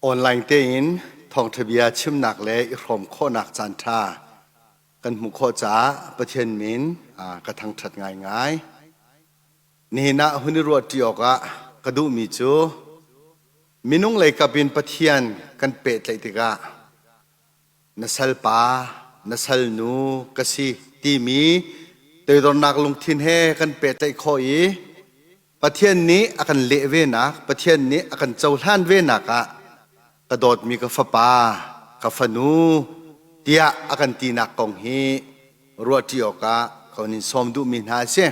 Online tein thawngṭha bia chimnak le i hrawm khawhnak caanṭha kan hmuh khawh caah Pathian min ka thangṭhat ngaingai. Nihin ah hun i ruahṭi awkah ka duhmi cu minung leikap in Pathian kan pehtlaih tikah na salpa, na salnu ka si timi toidornak lungthin he kan pehtlaih khawh i Pathian nih a kan leh venak, Pathian nih a kan cohlan venak ah ka dawtmi ka fapa, ka fanu tiah a kan tinak kong hi ruahṭi awkah ka hun in sawm duhmi hna a si.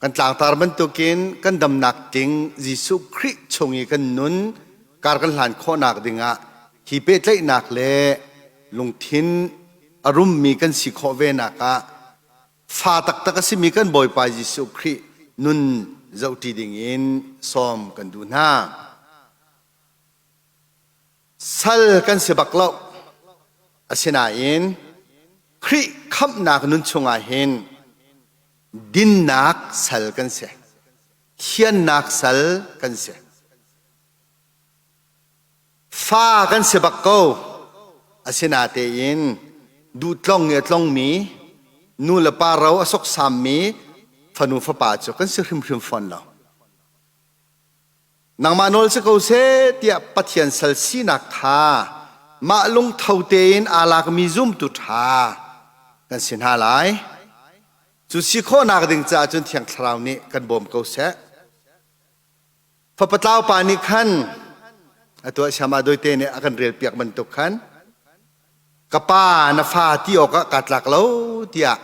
Kan tlangtar bantukin kan damnak tling Jesuh Khrih chung i kan nun kar kan hlan khawhnak dingah hi pehtlaihnak le lungthin a rummi kan si khawh venak ah fa taktak a simi kan Bawipa Jesuh Khrih nun zohṭi dingin sawm kan duh hna. Sal kan si bak lo. Asinain Khrih khamhnak nun chungah hin dinnak sal kan si. Thiannak sal kan si. Fa kan si bak ko. Asinatein duhtlong i a tlongmi, nu le pa ro a soksammi fanu fapa cu kan si hrimhrim fawn lo. Nangmah nawl si ko seh tiah Pathian sal sinak kha mah lungtho tein aa lakmi zumtu ṭha kan si hna lai. Cu si khawhnak ding caah cun Thiang Thlarau nih kan bawm ko seh. Fapa tlau pa nih khan atu ah Shama Doite nih a kan relpiak bantuk khan ka pa na fa ti awkah kaa tlak lo tiah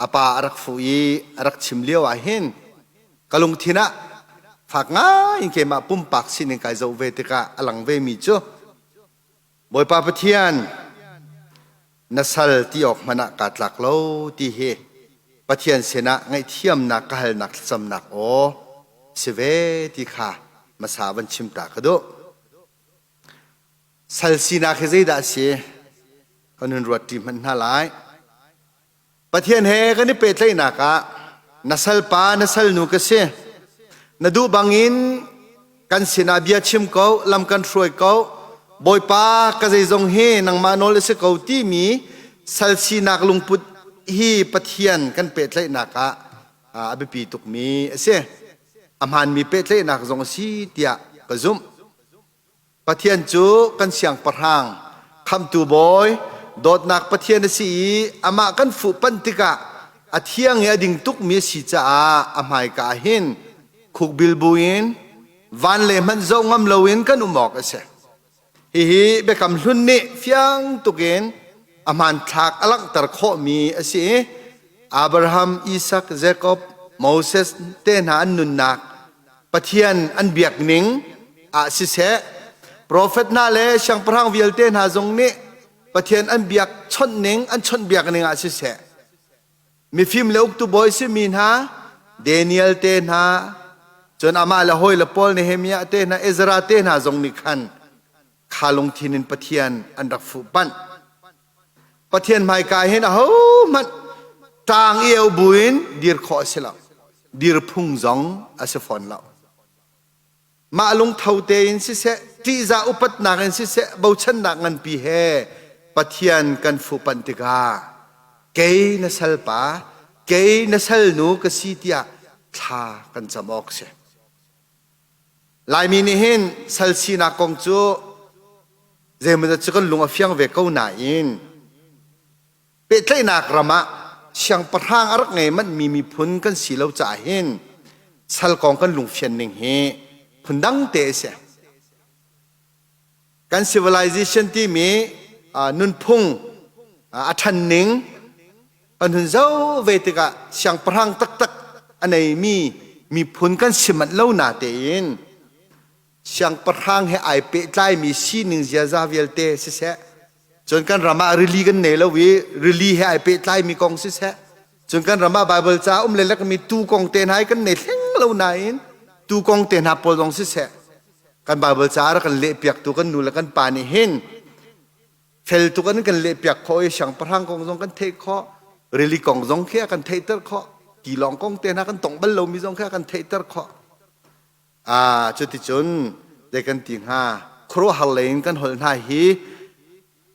a pa a rak fuh i a rak chim lio ah hin ka lungthin ah fak ngai in keimah pumpak sining kai zoh ve tikah a lang ve mi cu Bawipa Pathian na sal ti awk hmanh ah kaa tlak lo ti hi Pathian sinah ngaihthiamnak ka halnak thlacamnak aw si ve ti kha hmasa van chim ta ka duh. Sal sinak hi zeidah a si? Kan hun ruat ṭi hmanh hna lai. Pathian he kan i pehtlaihnak ah na salpa na salnu ka si. Na duh bangin kan sinah bia chim ko, lam kan hruai ko. Bawipa ka zeizong hi nangmah nawl a si ko timi sal sinak lungput hi Pathian kan pehtlaihnak ah a biapi tukmi a si. A hmaanmi pehtlaihnak zong a si tiah ka zumh. Pathian cu kan siangpahrang, khamhtu bawi, dawtnak Pathian a si i amah kan fuhpanh tikah a thiang i a ding tukmi a si caah a hmaika ah hin khukbil buin van le hmanh zoh ngam loin kan um awk a si. Hihi Biakam Hlun nih fiang tukin a hmanthlak a langhter khawhmi a si i Abraham, Isak, Jakob, Moses te hna an nunnak Pathian an biak ning ah siseh, profet hna le siangpahrang vialte hna zong nih Pathian an biak chawnh ning, an chawnhbiak ning ah siseh, mifim le uktu bawi simi hna, Daniel te hna, cun amah le hawi le Paul Nehemiah te hna, Ezra te hna zong nih khan kha lungthin in Pathian an rak fuhpanh. Pathian hmaika hin ahohmanh ṭaang iau buin dir khawh a si lo. Dir phung zong a si fawn lo. Mah lungtho tein siseh, ṭihzah upatnak in siseh, bochannak nganpi he Pathian kan fuhpanh tikah kei na salpa, kei na salnu ka si tiah thla kan cam awk si. Laimi nih hin sal sinak kong cu zeimawzat cu kan lung a fiang ve ko nain pehtlaihnak ram ah siangpahrang a rak ngei manhmi miphun kan si lo caah hin sal kong kan lungfian ning hi phundang te a si. Kan civilization timi nunphung a ṭhan ning kan hun zoh ve tikah siangpahrang taktak a neimi miphun kan si manh lo na tein siangpahrang he ai pehtlaimi sining ziaza vialte siseh cun kan ram ah rili kan nei lo i rili he ai pehtlaimi kong siseh cun kan ram ah Bible ca um le lekmi tu kong te hna hi kan nei hleng lo nain tu kong te hna pawl zong siseh kan Bible ca rak kan lehpiaktu kan nu le kan pa nih hin fel tuk an kan lehpiak khawh i siangpahrang kong zong kan theih khawh rili kong zong khi a kan theihter khawh tilawng kong te hna kan tong bal lomi zong khi a kan theihter khawh ah cuticun zei kan ti hnga? khuaruahhar lei in kan holh hna hi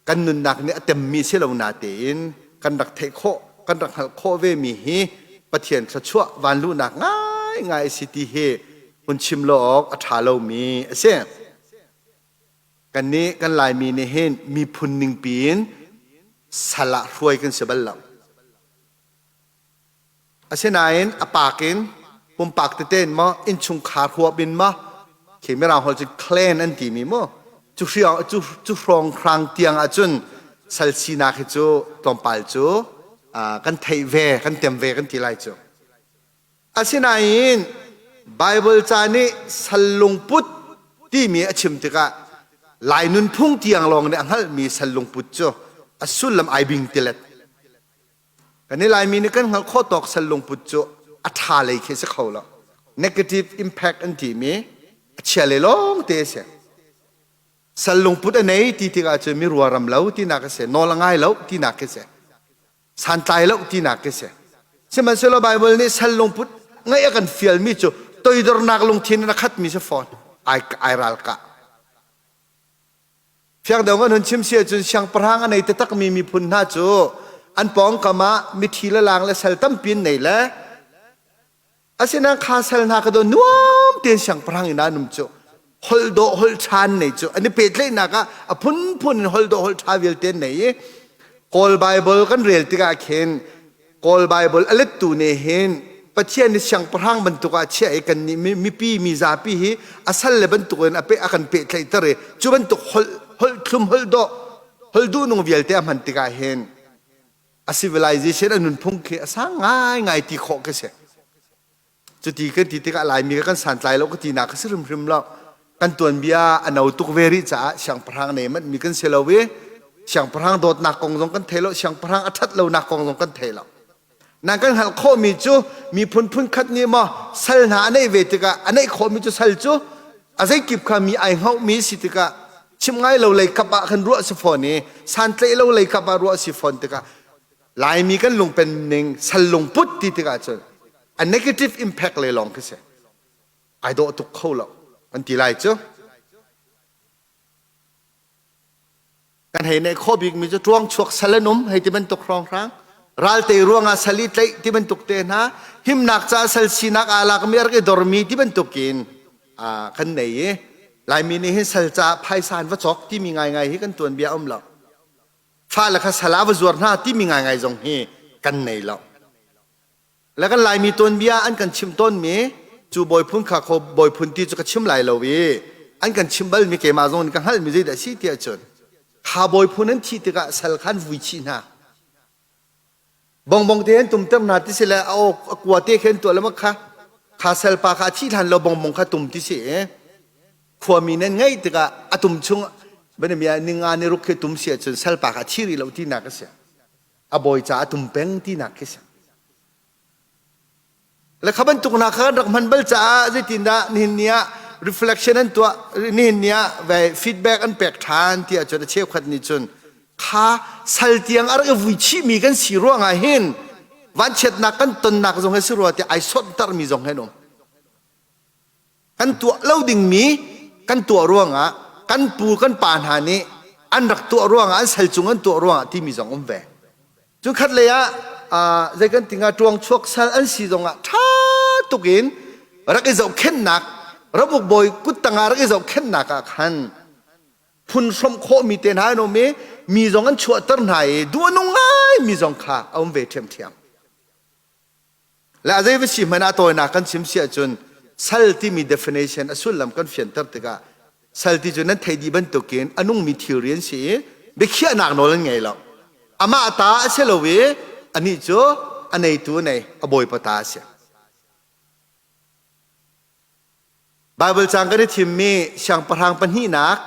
kan nunnak nih a temmi si lo na tein kan rak theih khawh kan rak hngalh khawh ve mi hi Pathian thluachuah vanluhnak ngaingai a si ti hi hun chim lo awk a ṭha lomi a si. Kannih kan Laimi nih hin miphun ningpi in sal ah hruai kan si bal lo. Asinain a pak in pumpak tete in maw innchungkhar huap in maw khi Mirang holh cu clan an timi mu cu hriang cu cu hrawnghrang tiang ahcun sal sinak hi cu tlawmpal cu kan theih ve kan tem ve kan ti lai cu. Asinain Baibal ca nih sal lungput timi a chim tikah Lai nunphung tiang lawng nih a hngalhmi sal lungput cu a sullam ai bing tilet. Kan i Laimi nih kan hngalh khawh tawk sal lungput cu a ṭha lei khi a si kho lo. Negative impact an timi a chia lei lawng te a si. Sal lungput a nei ti tikah cun mi ruaram lo tinak a si, nawl a ngai lo tinak khi a si, santlai lo tinak khi a si. Sihmanhsehlaw Baibal nih sal lungput ngeih a kan fialmi cu toidornak lungthin in a khatmi si fawn. Ai, ai ralkah. Fiang deuh kan hun chim si ahcun siangpahrang a nei taktakmi miphun hna cu an pawngkam ah mithi le lang le sal tampi an nei le asinain kha sal hna kha daw nuam tein siangpahrang inn ah an um cu holh dawh holh ṭha an nei cu an i pehtlaihnak ah a phunphun in holh dawh holh ṭha vialte an nei i Kawl Baibal kan rel tikah khin Kawl Baibal a lettu nih hin Pathian nih siangpahrang bantuk ah chiah i kannih mipi mizapi hi a sal le bantuk in a pe a kan pehtlaihter i cu bantuk holh holh thlum holh dawh holh duhnung vialte a hman tikah hin a civilization a nunphung khi a sang ngaingai ti khawh khi si. Cuti kan ti tikah Laimi kan santlai lo ka tinak ka si hrimhrim lo. Kan tuanbia a no tuk ve rih caah siangpahrang ne manh mi kan si lo i siangpahrang dawtnak kong zong kan thei lo, siangpahrang a ṭhat lonak kong zong kan thei lo. Nan kan hngalh khawhmi cu miphun phunkhat nih maw sal hna a neih ve tikah a neih khawhmi cu sal cu a zeikip kha mi ai hngohmi si tikah chim ngai lo lei kap ah khan ruah si fawn i santlaih lo lei kap ah ruah si fawn tikah Laimi kan lungpen ning sal lungput ti tikah cun a negative impact le lawng khi si. Ai dawh tuk kho lo kan ti lai cu. Kan hei neih khawh bikmi cu ṭuang chuak sal an um hei ti bantuk hrawnghrang. Ralte ruangah sal i tlaih ti bantuk te hna himnak caah sal sinak aa lakmi a rak i dormi ti bantukin kan nei i Laimi nih hin sal caah phaisa an va cawk timi ngaingai hi kan tuanbia um lo. Fale kha sal ah va zuar hna timi ngaingai zong hi kan nei lo. Le kan Laimi tuanbia an kan chimh tawnmi cu bawiphun kha kho bawiphun ti cu ka chim lai lo i an kan chimh balmi keimah zong nih ka hngalhmi zeidah a si tiah cun kha bawiphun an thih tikah sal kha an vui chih hna. Bongbong te an tumter hna ti si le a aw a kua te khin tuah le ma kha kha salpa kha a thih hlan lo bongbong kha tum ti si i khuami nan ngeih tikah a tum chung banamia ninga ni ruk khi tum si ahcun salpa kha a thi rih lo tinak a si a bawi caah a tum peng tinak khi si Le kha bantuk hna kha kan rak hman bal caah zeitindah nihin ni ah reflection an tuah nihin ni ah ve feedback an pek ṭhan ti ahcun a cheukhat nih cun kha sal tiang a rak i vui chihmi kan si ruangah hin vanchiatnak kan tonnak zong hi si rua tiah ai sonhtarhmi zong hi an um. Kan tuah lo dingmi kan tuah ruangah kan pu kan pa hna nih an rak tuah ruangah an sal cung an tuah ruangah timi zong um ve. Cun khat lei ah zei kan ti hnga ṭuang chuak sal an si zongah ṭha tuk in rak i zohkhenhnak ramuk bawi kut tangah rak i zohkhenhnak ah khan phun hrawmh khawhmi te hna an um i mi zong an chuahter hna i duh a nung ngaimi zong kha a um ve ṭhiamṭhiam. Le a zei va si hmanh ah tawinak kan chim si ahcun sal timi definition a sullam kan fianter tikah sal ti cu nan theih dih bantukin a nungmi thilri an si i biakhiahnak nawl an ngei lo. Amah ta a si lo i anih cu a neitu a nei a bawipa ta a si. Baibal caang kan i thimmi siangpahrang pahnihnak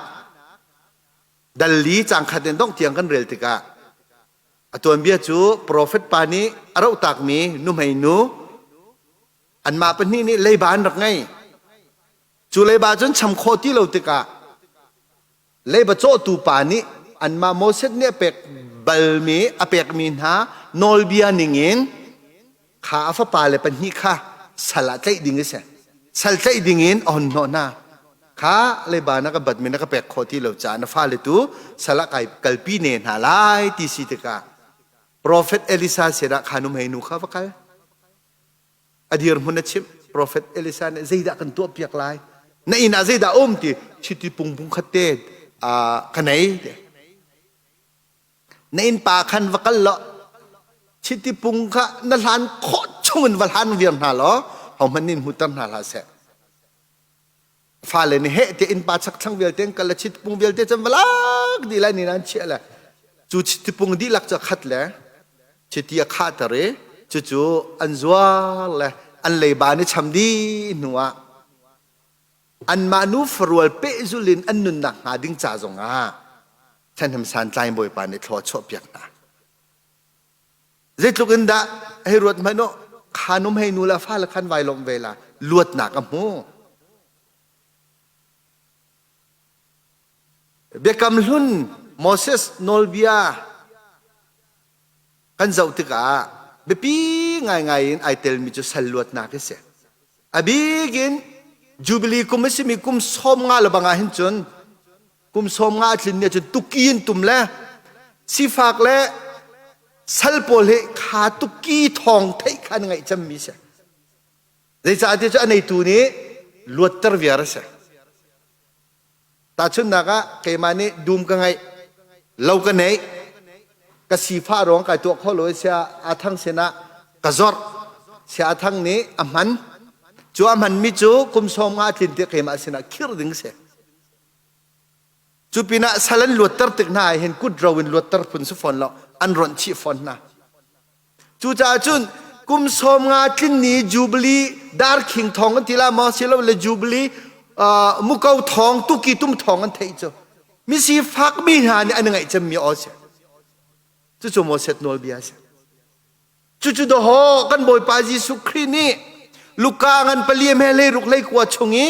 dal li caang khat in dongh tiang kan rel tikah A tuanbia cu profet pa nih a rohtakmi nuhmei nu anmah pahnih nih leiba an rak ngei. Cu leiba cun cham khawh ti lo tikah leiba cawhtu pa nih anmah Moses nih a pek balmi a pekmi hna nawlbia ningin kha a fapa le pahnih kha sal ah tlaih ding a si. Sal tlaih dingin a hon hnawh hna. Kha leiba na ka batmi na ka pek khawh ti lo caah na fale tu sal ah kai kalpi ne hna lai ti si tikah Profet Elisa sinah kha nu hei nu kha va kal. A dirhmun a chimh. Profet Elisa nih zeidah kan tuah piak lai? Na inn ah zeidah um ti chiti pung pung khat te ka nei ti. Na innpa khan va kal law chiti pung kha na hlan khawh chung in va hlan viar hna law hohmanh nih hmuter hna hlah seh. Fale nih heh tiah innpa chakthlang vialte an kal le chitpung vialte cun va lak dih lai ni nan chiah le cu chitpung dihlak cu a khat le chiti a khahter i cucu an zuar le an leiba nih cham dih hnu ah anmah nu farual pehzul in an nunnak hnga ding ca zongah ṭhahnem santlai Bawipa nih thlua a chuahpiak hna. Zeitluk in dah hei ruat hmanh u, khanum hei nu le fale khan vai lawmh ve la, luatnak a hmu. Biakam hlun Moses nawlbia kan zoh tikah biapi ngaingai in ai telmi cu sal luatnak a si. A bik in Jubilee kum a simi kum 50 le bang ah hin cun kum 50 a tlin ni ahcun tuki in tum le sifak le sal pawl hi kha tuki thawng theih kha an ngaih cemmi si. Zeicahtiah cu a neitu nih luatter viar a si. Tahchunhnak ah keimah nih dum ka ngeih, lo ka neih, ka sifah ruang kai tuah kho lo i sia a thang sinah ka zorh. Sia a thang nih a hman. Cu a hmanmi cu kum 50 a tlin tiah keimah sinah khirh ding si. Cu pinah sal an luatter tik hna ah hin kut ro in luatter phun si fawn lo, an ronh chih fawn hna. Cucaah cun kum 50 tlin ni Jubilee darkhing thawng an ti la maw silole Jubilee uh, muko thawng tuki tum thawng an theih cu misifak mi hna nih an ngaih cemmi aw si. Cucu Moses nawlbia a si. Cucu dawhaw kan Bawipa Jesuh Khrih nih Luka ngan pali a hme 16 hlei kua chung i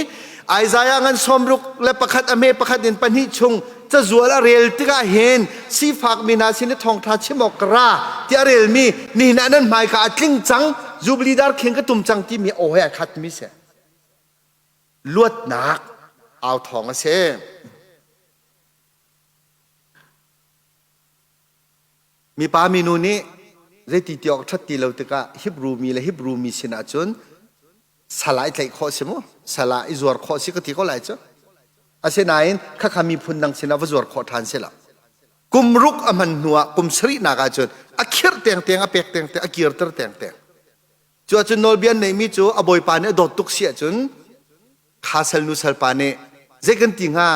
Isaiah ngan 61 a hme pakhat in pahnih chung cazual a rel tikah hin sifak mi hna sin i thawngṭha chim awk ka ra tiah a relmi nihin ah nan hmaika a tling cang Jubilee dar khing ka tum cang timi aw he a khatmi si. Luatnak au thawng a si. Mipa minu nih zeiti ti awk ṭhat ti lo tikah Hebrew mi le Hebrew mi sinah cun sal ah i tlaih khawh si mu, sal ah i zuar khawh si ka ti ko lai cu. Asinain khakha miphun dang sinah va zuar khawh ṭhan si lo. Kum ruk a hman hnuah kum sarihnak ah cun a khirh tengteng, a pek tengteng, a kirter tengteng. Cu ahcun nawlbia an neihmi cu a bawipa nih a dawt tuk si ahcun Kha salnu salpa nih zei kan ti hnga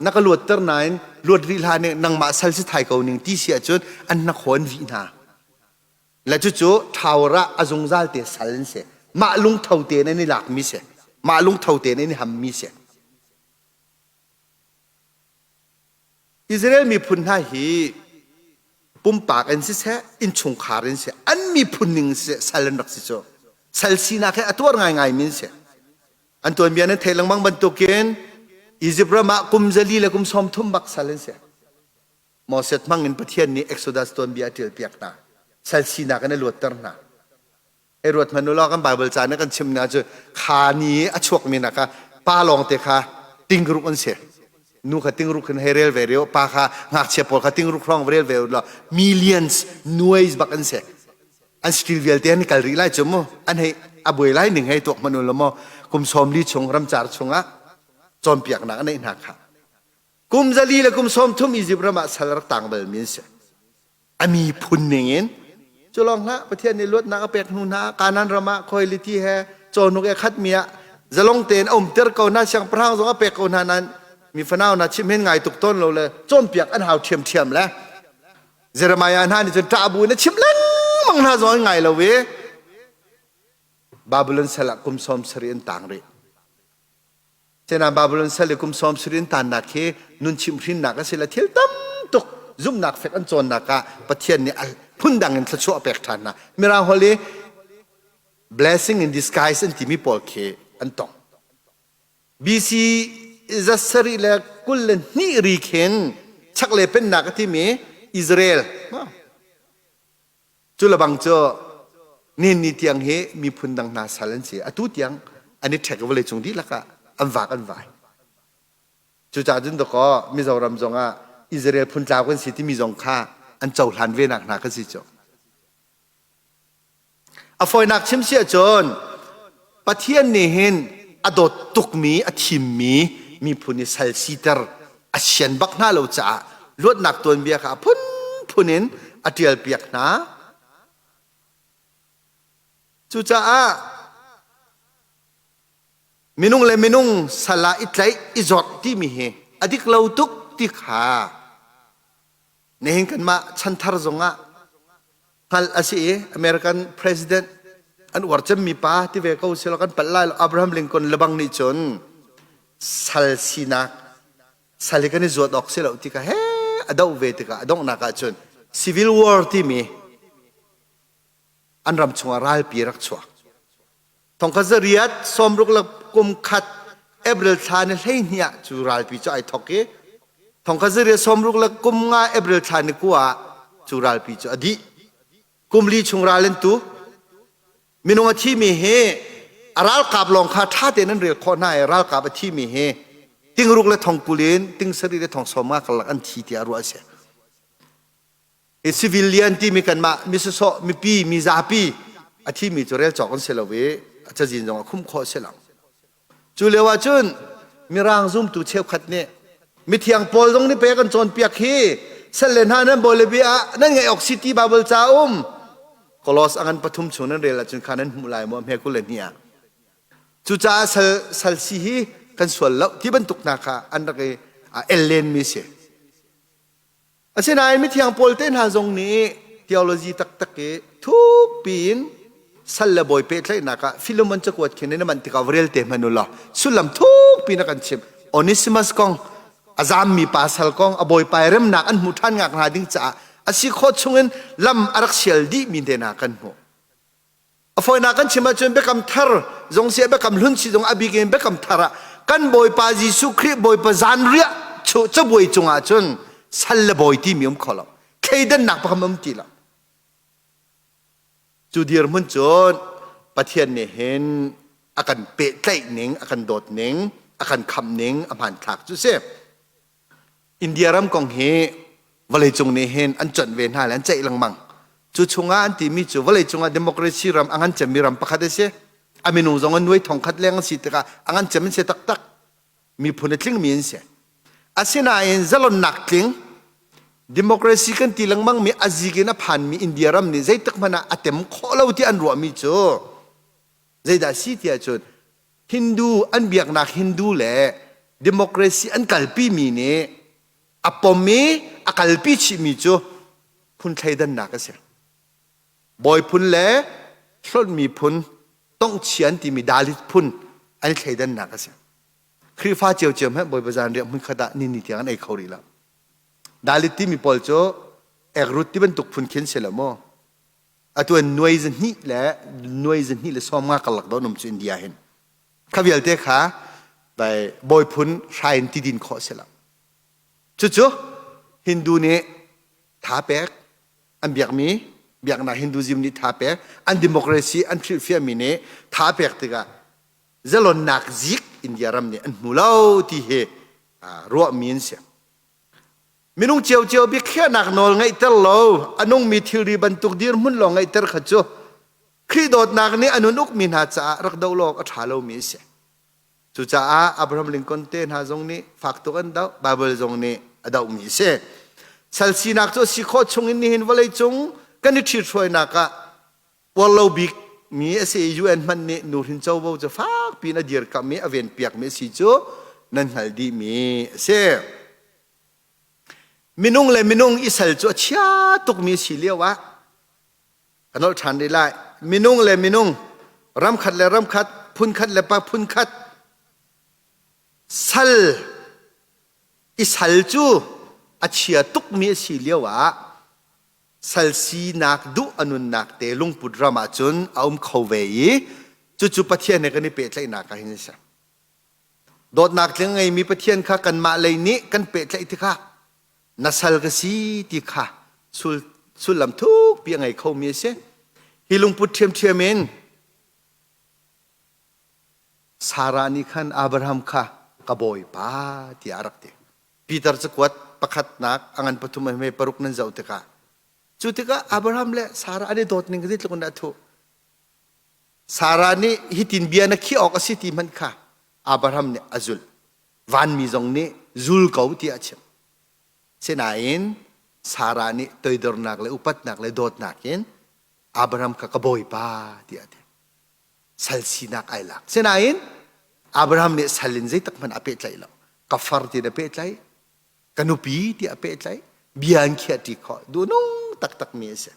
na ka luatter nain luat rih hlah nih nangmah sal si thai ko ning ti si ahcun an hnakhaw an vih hna. Le cucu tower ah a zungzal te sal an si. Mah lungtho tein an i lakmi si. Mah lungtho tein an i hammi si. Israel miphun hna hi pumpak in siseh, innchungkhar in siseh, an miphun ning siseh sal an rak si cu. Sal sinak he a tuar ngaingai mi an si. An tuanbia nan theih lengmang bantukin Egypt ram ah kum 4 le kum 30 bak sal an si. Moses hmang in Pathian nih Exodus tuanbia a ṭialpiak hna. Sal sinak in a luatter hna. Hei ruat hmanh u law kan Bible ca nih kan chim na cu kha ni a chuakmi na kha pa lawng te kha tingruk an si. Nu kha tingruk in hei rel ve reo, pa kha ngakchia pawl kha tingruk hrawng rel ve law millions nuais bak an si. An skill vialte an kal rih lai cu mu. An hei a buai lai ning hei tuak hmanh u law maw kum 40 chung ramcar chungah cawnpiaknak an neih hna kha. Kum 4 le kum 30 Egypt ram ah sal rak tang balmi an si. A miphun ning in cu lawng hlah Pathian nih luatnak a pek hnu hna Kanaan ram ah khuailiti he cawhnuk he khatmi ah zalong tein a umter ko hna siangpahrang zong a pek ko hna nain mi fanau hna chim hin ngai tuk tawn lo le cawnpiak an hau ṭhiamṭhiam le Jeremiah hna nih cun ṭah bu in a chim lengmang hna zong an ngai lo i Babylon sal ah kum 70 an tang rih. Sena Babylon sal i kum 70 in tannak hi nun chimhhrinnak a si le thil tam tuk zumhnak fek an cawnnak ah Pathian nih phundang in thluachuah a pek ṭhan hna. Mirang holh i blessing in disguise an timi pawl khi an tong. BC 722 ri khin chaklei pennak a timi Israel Cu lebang cu nihin ni tiang hi miphun dang hna sal an si. Atu tiang an i ṭhek i vawleicung dihlak ah an vak an vai. Cucaah cun dakaw Mizoram zongah Israel phun tlau kan si timi zong kha an cohlan ve nak hna kan si cu. A fawinak chim si ahcun Pathian nih hin a dawt tukmi a thimmi miphun i sal siter a sian bak hna lo caah luatnak tuanbia kha a phunphun in a ṭialpiak hna. Cucaah minung le minung sal ah i tlaih i zawrh timi hi a dik lo tuk ti kha nihin kanmah chanthar zongah hngalh a si i American president an uar cemmi pa ti ve ko silo kan palh lai lo Abraham Lincoln lebang nih cun sal sinak sal hi kan i zuat awk si lo ti kha he a doh ve tikah a donghnak ah cun civil war timi an ram chungah ralpi rak chuak thongkhat zariat sawmruk le kum khat April thla ni 12 ah cu ralpi cu ai thok i thongkhat zariat sawmruk le kum nga April thla ni kua ah cu ralpi cu a dih kum li chung ral an tu minung a thimi hi a ralkap lawng kha ṭha tein an rel khawh hna i ralkap a thimi hi tingruk le thong kul in ting sarih le thong sawm nga karlak an thi tiah ruah a si Hi civilian timi kanmah misasawh mipi mizapi a thimi cu rel cawk an si lo i a cazin zong a khumh khawh si lo. Cu lio ah cun mirang zumtu cheukhat nih mithiang Paul zong nih pek an cawnpiak hi sal le hna nan bawi le bia ah nan ngaih awk si ti Bible ca um Kolos a ngan pathum chung nan rel ahcun kha nan hmuh lai maw hme 22 ah. Cucaah sal sal si hi kan sual lo ti bantuk hna kha an rak i el len mi si. Asinain mithiang Paul te hna zong nih theology taktak i thukpi in sal le bawi pehtlaihnak ah Philemon cakuat khin in man tikah va rel te hmanh u law sullam thukpi na kan chimh. Onesimus kong, a zammi pa sal kong, a bawipa i remnak an hmuh ṭhan ngak hna ding caah a si khawh chungin lam a rak sial dihmi te hna kan hmuh. A fawinak kan chim ahcun biakam thar zong si biakam hlun si zong a bik in biakam thar ah kan Bawipa Jesuh Khrih Bawipa zanriah cabuai cungah cun sal le bawi timi um kho lo. Thleidannak pakhat um ti lo. Cu dirhmun cun Pathian nih hin a kan pehtlaih ning, a kan dawt ning, a kan khamh ning a hmanthlak cu si. India ram kong hi vawleicung nih hin an cuanh ve hna le an ceih lengmang. Cu chungah an timi cu vawleicung ah democracy ram a ngan cemmi ram pakhat a si. A minung zong an nuai thong khat leng an si tikah a ngan cem an si taktak. Miphun a tlingmi an si. Asinain zalonnak tling democracy kan ti lengmang mi a zik in a phanmi India ram nih zeitik hmanh ah a tem khawh lo ti an ruahmi cu zeidah si tiah cun Hindu an biaknak Hindu le democracy an kalpi mi nih a pom i a kalpi chihmi cu phun thleidannak a si. Bawi phun le hlonhmi phun tongchia an timi Dalit phun an i thleidannak a si. Khrihfa ciocio hmanh Bawipa zanriah hmunkhat ah ni ni tiang an ei kho rih lo. Dalit timi pawl cu ekrut ti bantuk phun khin si lo maw? Atu an nuai zahnih le nuai zahnih le sawmnga karlak do um cu India hin. Kha vialte kha bai bawi phun hrai in ti din khawh si lo. Cucu Hindu nih tha pek an biakmi biaknak Hinduism nih tha pek an democracy an hrilhfiahmi nih tha pek tikah zalonnak zik India ram nih an hmu lo ti hi ruahmi an si. Minung ciocio biakhiahnak nawl ngeihter lo, a nungmi thilri bantuk dirhmun lawng ngeihter kha cu Khrih dawtnak nih a nun ukmi hna caah rak doh awk a ṭha lomi a si. Cucaah Abraham Lincoln te hna zong nih fak tuk an doh, Baibal zong nih a dohmi a si. Sal sinak cu a si khawh chungin nihin vawleicung kan i ṭhithruainak ah uarlo bik mi a si i UN hmanh nih nuhrin covo cu fakpi in a dirkamh i a venpiakmi a si cu nan hngalh dihmi a si. Minung le minung i sal cu a chia tukmi a si lio ah ka nolh ṭhan rih lai. Minung le minung, ramkhat le ramkhat, phunkhat le pa phunkhat, sal i sal cu a chia tukmi a si lio ah sal sinak duh a nunnak te lungput ram ah cun a um kho ve i cucu Pathian he kan i pehtlaihnak ah hin a si. Dawtnak tling ngeimi Pathian kha kanmah lei nih kan pehtlaih tikah na sal ka si ti kha sul, sullam thukpi a ngei khomi a si. Hi lungput ṭhiamṭhiam in Sarah nih khan Abraham kha ka bawipa tiah a rak ti. Peter cakuat pakhatnak a ngan pathum a hme paruk nan zoh tikah cu tikah Abraham le Sarah an i dawt ning zeitluk in dah a thuh. Sarah nih hitin bia na khiah awk a si ti hmanh kha Abraham nih a zulh. Vanmi zong nih zul ko tiah a chimh. Sinain Sarah nih toidornak le upatnak le dawtnak in Abraham kha ka bawipa tiah a ti. Sal sinak ai lak. Sinain Abraham nih sal in zeitak hmanh a pehtlaih lo. Ka far tiin a pehtlaih, ka nupi tiah a pehtlaih, bia an khiah ṭi khawh. Duhnung taktakmi a si.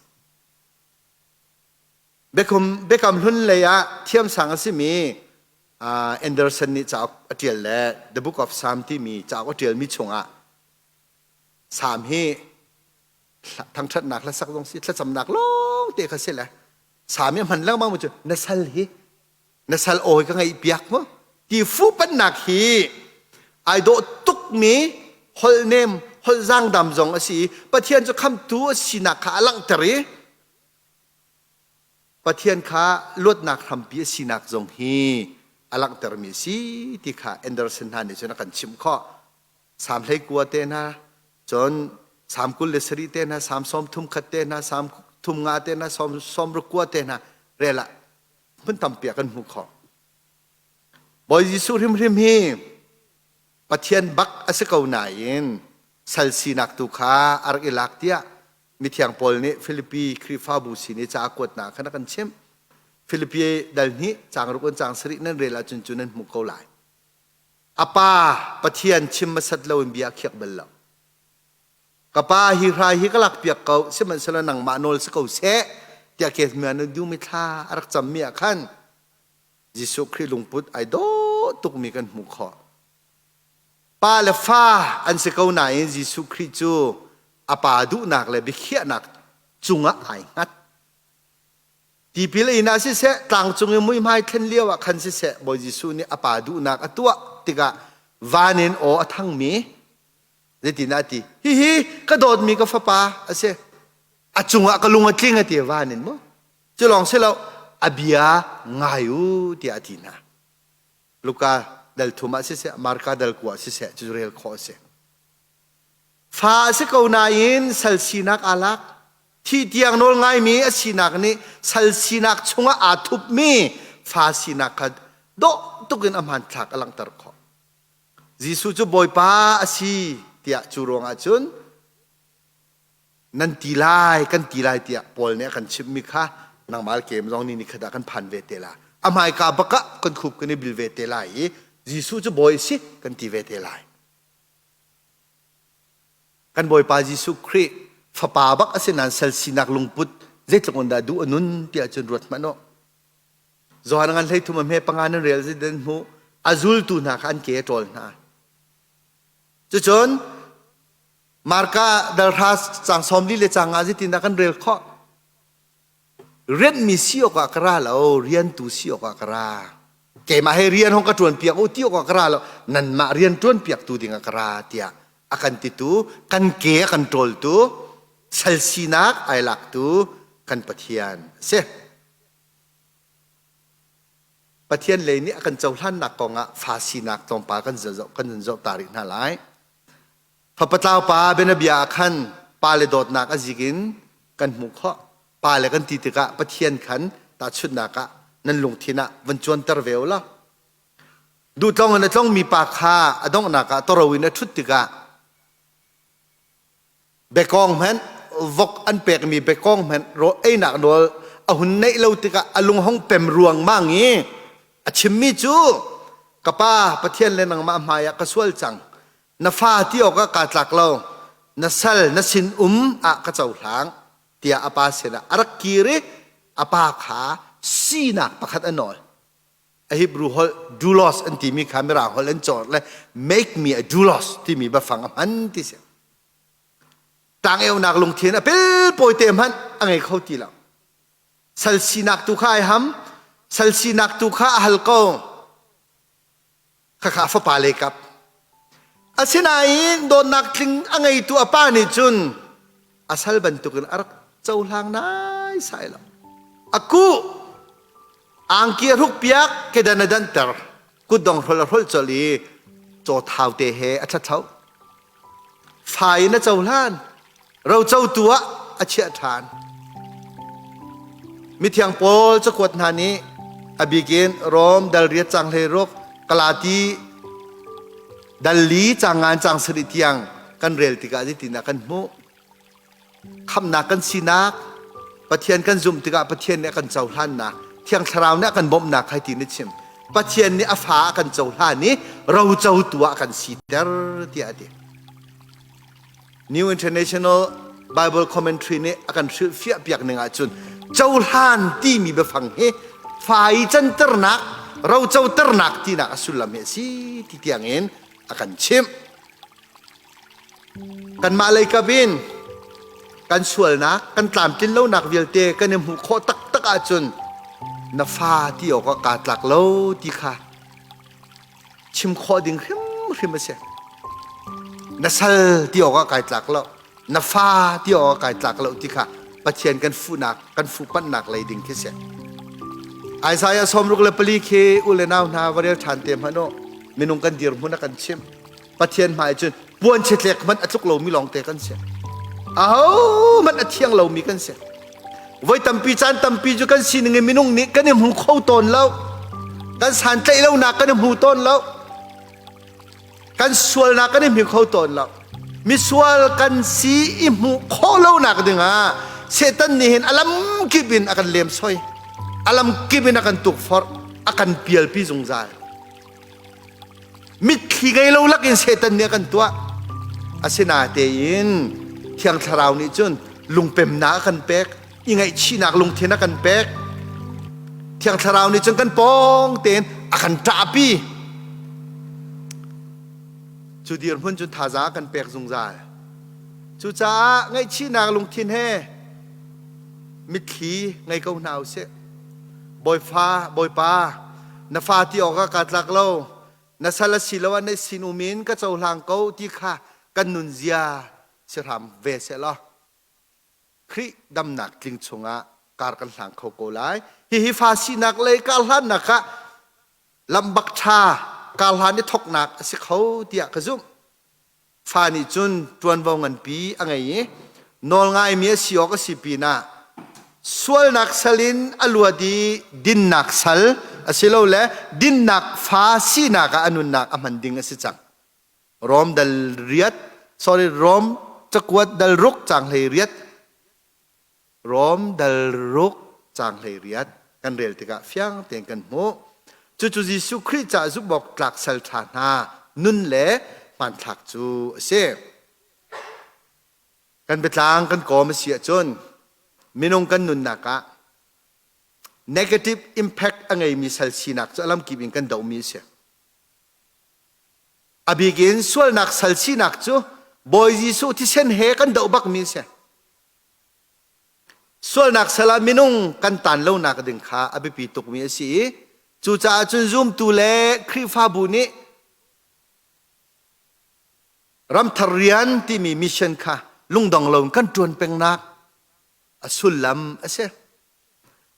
Biakam, Biakam Hlun lei ah thiamsang a simi Anderson nih cauk a ṭial le The Book of Psalm timi cauk a ṭialmi chungah Psalm hi thangṭhatnak hlasak zong si thlacamnak lawng te kha si le Psalm hi a hman lengmang mu cu na sal hi na sal awi ka ngaih piak mu ti fuhpannak hi ai dawh tukmi holh nem holh zaangdam zong a si i Pathian cu khamtu a sinak kha a langhter i Pathian kha luatnak hrampi a sinak zong hi a langhtermi a si ti kha Anderson hna nih cun a kan chimh khawh. Salm 19 te hna, cun Salm 27 te hna, Salm 31 te hna, Salm 35 te hna, Salm 69 te hna rel ah hmun tampi ah kan hmuh khawh. Bawi Jesuh hrimhrim hi Pathian bak a si ko nain sal sinak tu kha a rak i lak tiah mithiang Paul nih Filipi Khrihfabu sin i ca a kuatnak khan a kan chimh. Filipi dal hnih caang ruk in caang sarih nan rel ahcun cu nan hmuh ko lai. A pa Pathian chim hmasat loin bia a khiak bal lo. Ka pa hi hrai hi ka lak piak ko sihmanhsehlaw nangmah nawl si ko seh tiah ke na dumi thla a rak cammi ah khan Jesuh Khrih lungput ai dawh tukmi kan hmuh khawh. Pa le fa an si ko nain Jesuh Khrih cu a pa duhnak le biakhiahnak cungah ai hngat. Tipil in ah siseh, tlangcung i muihmai thlen lio ah khan siseh, Bawi Jesuh nih a pa duhnak a tuah tikah van in aw a thangmi zeitin a ti? Hihi ka dawtmi ka fapa a si. A cungah ka lung a tling a ti van in mu. Cu lawng si lo, a bia ngai u tiah a ti hna. Luka dal thum ah siseh, Marka dal kua ah siseh, cu rel khawh a si. Fa a si ko nain sal sinak aa lak. Thih tiang nawl ngaimi a sinak nih sal sinak chungah aa thupmi fa sinak kha dawh tukin a hmanthlak a langhter khawh. Jesuh cu Bawipa a si tiah cu ruangah cun nan ti lai kan ti lai tiah Paul nih a kan chimhmi kha nangmah kem zong ni nikhat ah kan phan ve te la a hmaika bak ah kan khup kan i bil ve te lai i Jesuh cu bawi si kan ti ve te lai kan Bawipa Jesuh Khrih fapa bak a si nain sal sinak lungput zeitluk in dah duh a nun tiah cun ruat hmanh u Johan ngan hlei thum a hme panga nan rel den hmu a zultu hna kha an ke a ṭawl hna cucun Marka dalhra caang 40 le caang nga zeitindah kan rel khawh? Rianhmi si awkah ka ra lo, riantu si awkah ka ra. Keimah he rian hong ka ṭuan piak u ti awkah ka ra lo, nanmah rian ṭuan piaktu dingah ka ra tiah a kan titu, kan ke a kan ṭawltu, sal sinak ai laktu kan Pathian a si. Pathian lei nih a kan cohlannak kongah fa sinak tlawmpal kan zoh kan zoh ta rih hna lai. Fapatlau pa bianabia ah khan pale dawtnak a zik in kan hmuh khawh. Pale kan ti tikah Pathian khan tahchunhnak ah nan lungthin ah van cuanter ve u law. Duhtlong in a tlongmi pa kha a donghnak ah toro in a ṭhut tikah bekawng hmanh vok an pekmi bekawng hmanh rawl einak nawl a hun neih lo tikah a lung hong pem ruangmang i a chimmi cu ka pa Pathian le nangmah hmai ah ka sual cang na fa ti awkah kaa tlak lo na sal na sin um ah ka cohlang tiah a pa sinah a rak kir i a pa kha sinak pakhat a nawl a Hebrew holh doulos an timi kha mirang holh an cawr le make me a doulos timi biafang a hman ti si tangeunak lungthin a pelpawi te hmanh a ngei kho ti lo sal sinak tu kha ai ham sal sinak tu kha a hal ko Khakha fapa le kap. Asinain dawtnak tling a ngeitu a pa nih cun a sal bantukin a rak cohlang nai sai lo. A kuh angki a hruk piak kedan a danter kutdong hrol a hrolh colh i Caw thau te he a ṭhaṭho. Fa in a cohlan. Rocotu ah a chiah ṭhan. Mithiang Paul cakuat hna nih a bikin Rom dal riat cang 16 Galati dal li cang ngan cang sarih tiang kan rel tikah zeitindah kan hmuh? Khamhnak kan sinak, Pathian kan zumh tikah Pathian nih a kan cohlannak, Thiang Thlarau nih a kan bawmhnak hai ti na chim. Pathian nih a fa a kan cohlan i rocotu ah a kan siter tiah a ti. New International Bible Commentary nih a kan hrilhfiah piak ning ahcun cohlan timi biafang hi fa i canternak, rocoternak tinak a sullam hi a si ti tiangin a kan chimh. Kanmah lei kap in kan sualnak, kan tlamtlin lonak vialte kan i hmuh khawh taktak ahcun na fa ti awkah kaa tlak lo ti kha chim khawh ding hrimhrim a si. Na sal ti awkah kai tlak lo, na fa ti awkah kai tlak lo ti kha Pathian kan fuhnak, kan fuhpanhnak lei ding khi si. Isaiah 64 khi u le nau hna va rel ṭhan te hmanh u. Minung kan dirhmun a kan chimh. Pathian hmai cun puan chitlek hmanh a tluk lomi lawngte kan si. Aho hmanh a thiang lomi kan si. Voi tampi caan tampi cu kan sining in minung nih kan i hmu kho tawn lo. Kan santlaih lonak kan i hmu tawn lo. Kan sualnak kan i hmu kho tawn lo. Misual kan si i hmuh khawh lonak dingah Satan nih hin a lam kip in a kan lemsoi. A lam kip in a kan tukforh, a kan pialpi zungzal. Mitthli ngei lo lakin Satan nih a kan tuah. Asinatein Thiang Thlarau nih cun lungpemnak a kan pek, i ngaihchihnak lungthin a kan pek. Thiang Thlarau nih cun kan pawng tein a kan ṭahpi. Cu dirhmun cun thazaang a kan pek zungzal. Cucaah ngaihchihnak lungthin he mitthli ngei ko hna usih. Bawipa, Bawipa, na fa ti awkah kaa tlak lo na sal a si lo ah na sinum in ka cohlang ko ti kha kan nunzia si hram ve seh law Khrih damnak tling chungah kar kan hlang kho ko lai. Hihi fa sinak lei kar hlannak ah lambak ṭha kar hlan i thoknak a si kho tiah ka zumh. Fa nih cun ṭuanvo nganpi a ngei i nawlngaimi a si awk a si pinah sualnak sal in a luat i dinnak sal asilole dinnak fa sinak ah a nunnak a hman ding a si cang. Rom dal riat, sorry, Rom cakuat dal ruk cang hlei riat, Rom dal ruk cang 18 kan rel tikah fiang tein kan hmuh. Cucu Jesuh Khrih caah zumhawk tlak sal ṭha hna nun le hmanthlak cu a si. Kan biatlang kan kawm a si ahcun minung kan nunnak ah negative impact a ngeimi sal sinak cu a lamkip in kan dohmi a si. A bik in sualnak sal sinak cu Bawi Jesuh thisen he kan doh bakmi a si. Sualnak sal ah minung kan taan lonak ding kha a biapi tukmi a si i cucaah cun zumtu le Khrihfabu nih ramthar rian timi mission kha lungdong loin kan ṭuan pengnak a sullam a si.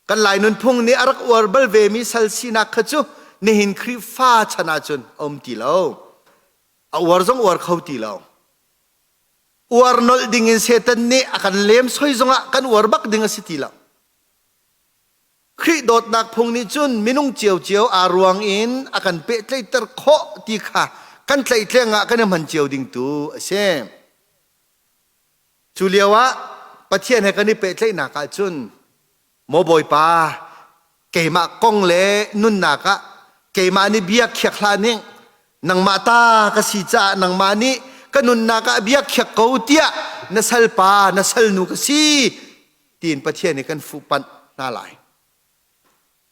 Kan Lai nunphung nih a rak uar bal vemi sal sinak kha cu nihin Khrihfa chan ahcun a um ti lo. A uar zong uar kho ti lo. Uar nolh ding in Satan nih a kan lem soi zongah kan uar bak ding a si ti lo. Khrih dawtnak phung nih cun minung ciocio aa ruang in a kan pehtlaihter khawh ti kha kan tlaihtleng ah kan i hman cio ding tu a si. Cu lio ah Pathian he kan i pehtlaihnak ahcun Maw Bawipa, keimah kong le nunnak ah keimah nih bia khiak hlah ning, nangmah ta ka si caah nangmah nih ka nunnak ah bia khiak ko tiah na salpa, na salnu ka si tiin Pathian nih kan fuhpanh hna lai.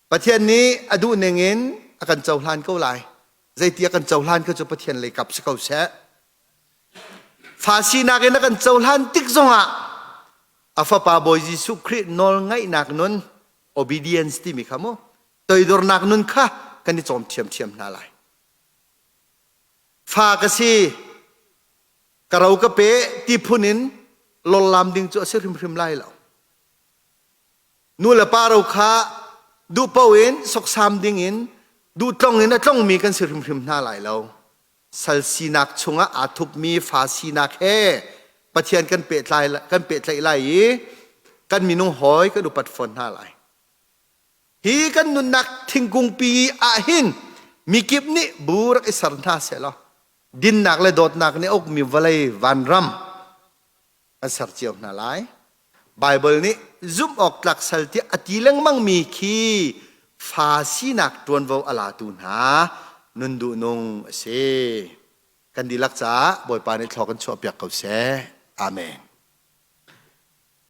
Pathian nih a duh ning in a kan cohlan ko lai. Zeiti a kan cohlan kha cu Pathian lei kap si ko seh. Fa sinak in a kan cohlan tik zongah a fapa Bawi Jesuh Khrih nawlngaihnak nun obedience timi kha mu toidornak nun kha kan i cawm ṭhiamṭhiam hna lai. Fa ka si, ka ro ka pe ti phun in lollam ding cu a si hrimhrim lai lo. Nu le pa ro kha duh paoh in soksam ding in duh tlong in a tlongmi kan si hrimhrim hna lai lo. Sal sinak chungah aa thupmi fa sinak he Pathian kan pehtlai kan pehtlaih lai i kan minung hawi kan upat fawn hna lai. Hi kan nunnak thingkungpi ah hin mikip nih bu rak i ser hna sehlaw dinnak le dawtnak nih a ukmi vawlei vanram an ser cio hna lai. Baibal nih zumh awk tlak sal tiah a ti lengmangmi khi fa sinak ṭuanvo a latu hna nun duhnung a si. Kan dihlak caah Bawipa nih thlawk in chuahpiak ko seh. Amen.